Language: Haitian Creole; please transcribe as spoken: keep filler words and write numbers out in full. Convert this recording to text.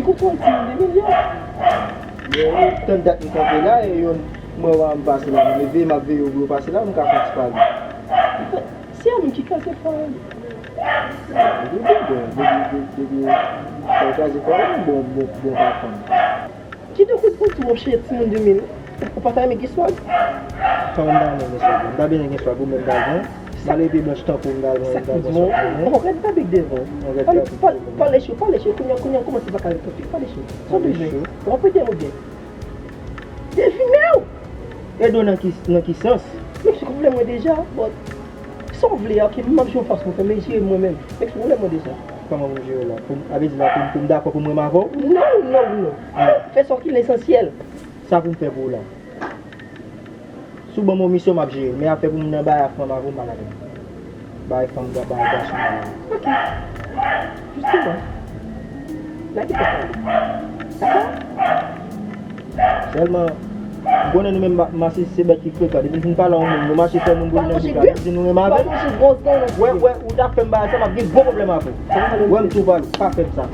Ou konn di m de milyon? Yo, tann dat m kanpe la, e yon mwen wè m pase la, m leve, m ap veye yo pou yo pase la, m ka fè yon ti pale. Se yon moun ki kraze fò a. Depi bon, depi, depi, depi fè kraze fò a, bon, bon, bon patwon. Ki te kout pou tou, monchè, timoun de mil? Ou pa ta renmen gen swag? Kòman m ta renmen gen swag? M ta bezwen gen swag ou menm ta gen. Malere pye blanch tankou m ta renmen, m ta renmen gen swag. Ou konprann, pa big devan. Pale, pale, pale cho, pale cho. Kounye a, kounye a, kòmanse pa ka ret tanpri, pale cho. Sa w bezwen? W ap prete m oubyen? Devine w! Ede w nan ki, nan ki sans? Mexico vle mwen deja, but sa w vle a, ok, m ap jwe yon fason pou fè, men jere mwen menm. Mexico vle mwen deja. Kòman pou m jere w la? Pou m, a vle di la, pou m, pou m dakò pou m renmen avè w? Non, non, non. Fè sa w ki lesansyèl. Sa pou m fè pou ou la? Si w ban m yon misyon, m ap jere l. Men afè pou m nan bagay a fanm avè w, m pa la avè l. Bagay fanm, bagay gason, m pa la avè l. Ok. Jisteman. N a kite pale. Dakò? Sèlman, m konnen nou menm ma-, masisi se bèt ki frekan. Depi n fin pale a yon moun, nou mache fè moun boule nan bouda, nou di nou renmen avè l. Wè, wè, ou ta fè m bagay sa, m ap gen gwo pwoblèm avè w. Wè m tou pale, pa fè m sa.